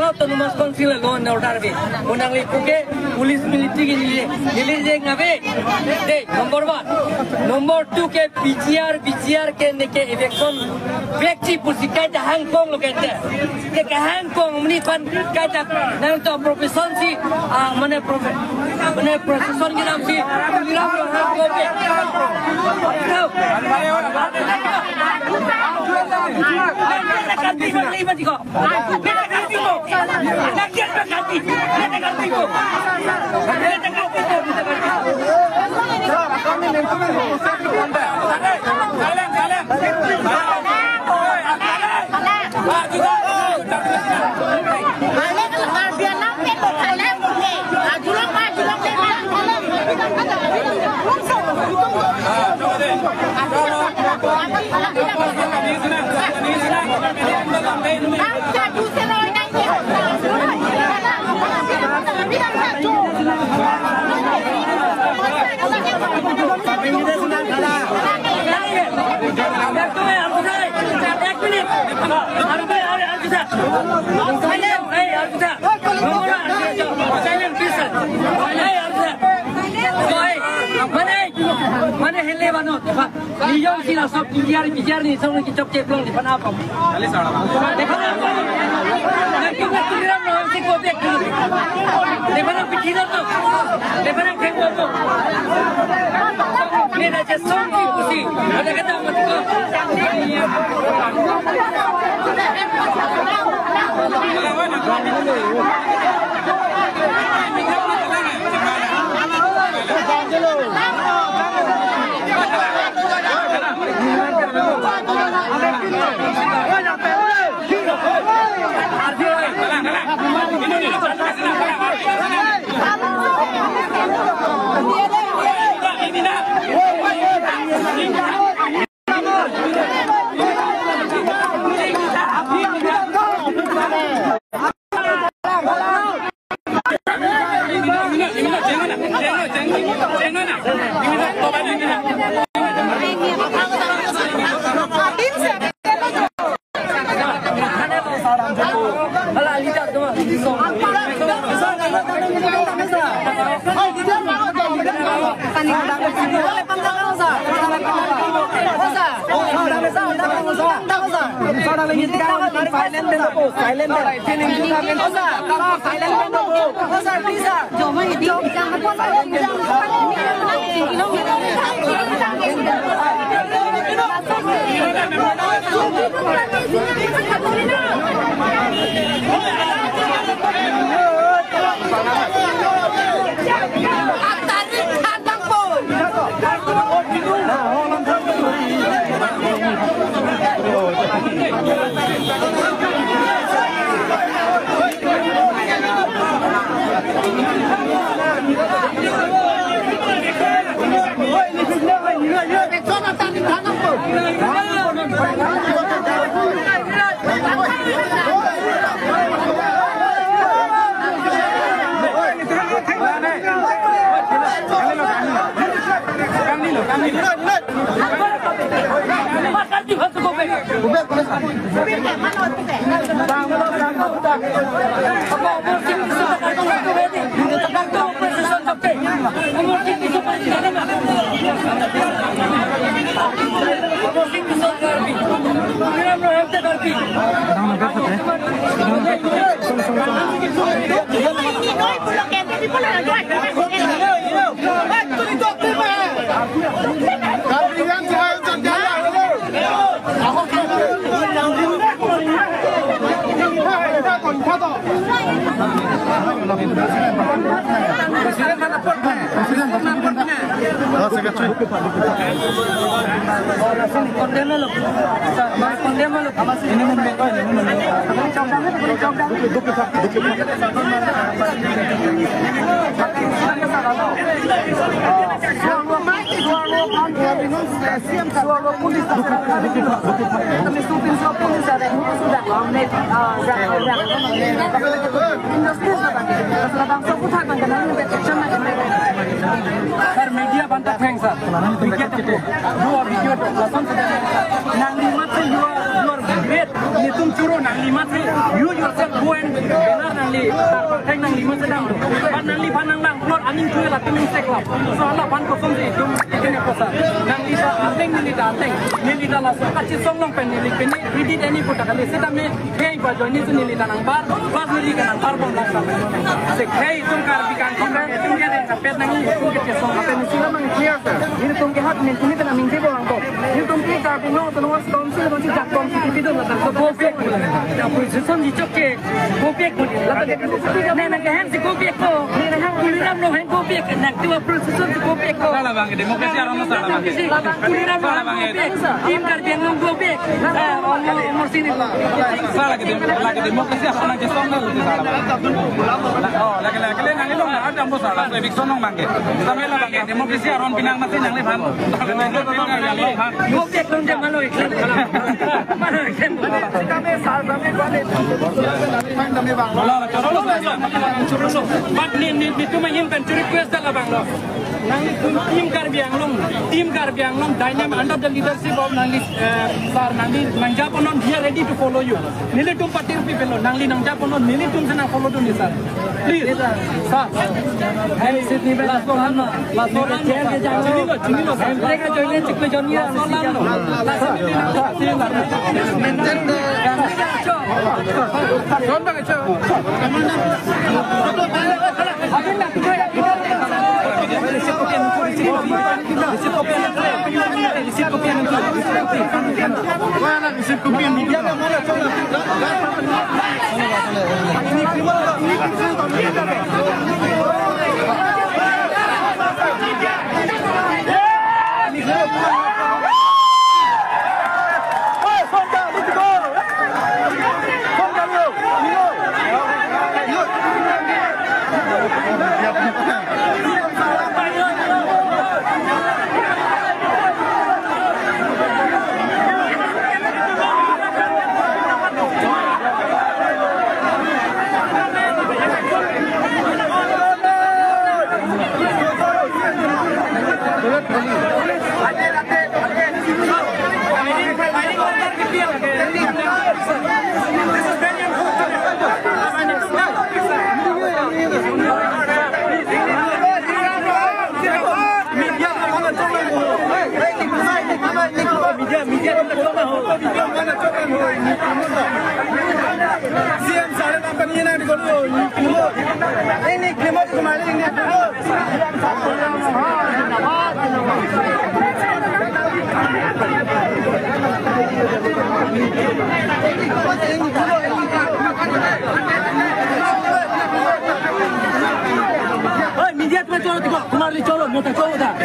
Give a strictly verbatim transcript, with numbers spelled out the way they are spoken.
Autonomous Council law and order ave. Mo nangli puke police military ke neli, neli jeng ave. De, number one. Number two ke P G R, P G R ke neke eviction vekji pusi kaita hangkong lo kente. Ke kahangkong muni pan kaita nangtum profession si, ah, mane profe-, mane profession kedam si, Tuliram lo hangkong ke. Mane, mane hele banot. Niyom si laso P G R, P G R ni song ki chokche plong di pan apam. Kali sa. Dekha na. Nangtum na Tuliram lo si ko bek. Dekha na pithi na to. Dekha na kheng to. Ni na je song ki pusi. Ada kata mati ko. Sir, media banta thanks, sir. Media to do a video to lason, sir. Nangli mat, sir, you are, you are great. Netum choro nangli mati, you yourself go and banner nangli, tar pathek nangli mati dam. But nangliphan nanglang plot aning tuel atum sek lap. So halaphan kosonsi itum itum ya kosa. Nangli ta ateng, neli ta ateng. Neli ta laso kachisong along pen neli pini credit ani puta kali. Seta me, hey, ba join ni tu neli ta nangbar, plus neli ta nangbar bom lang sa. Sek, hey, itum Karbi kangkong, itum ke deng kapet nangli, itum ke kesong. Apa ni sila mang kia sa? Netum ke hak, netum ke nangning ke bo angkong. Netum ke Karbi Anglong Autonomous Council, masih jakong si tipi dong, datang ke Gopek. Nah, proses di chok ke Gopek. Lalu dia, nah, nah, kahan si Gopek ko. Nah, nah, Tuliram lo hen Gopek. Nah, tua proses si Gopek ko. Salah bang, demokrasi aron salah bang. Tuliram lo Salah hen bang, Gopek. Tim Karbi Anglong Gopek. Ah, orang nomor sini. Salah ke dem-, lagi demokrasi apa nang kesong na uti salah bang. Oh, lagi, lagi, lagi, nang ilong na ada mo salah, so eviction nong bang ke. Sampai lah bang ke, demokrasi aron pinang mati nangliphan. Gopek dong jam maloi. Maloi. Kami sar kami balik. Kami bang. But ni, ni, netum ahin pen request dah lah bang lo. Nangtum tim Karbi Anglong, tim Karbi Anglong dynamic under the leadership of nangli, eh, sir, nangli nangjaponon, we are ready to follow you. Nelitum party rupi pelo, nangli nangjaponon, nelitum si nang follow dun ni sir. Please, sir. Hey, laso alam lo, laso alam lo. Chini lo, chini lo, sir. Laso alam lo. Laso alam lo. Media tu cholo tiko, kumar li cholo, mota cholo ta.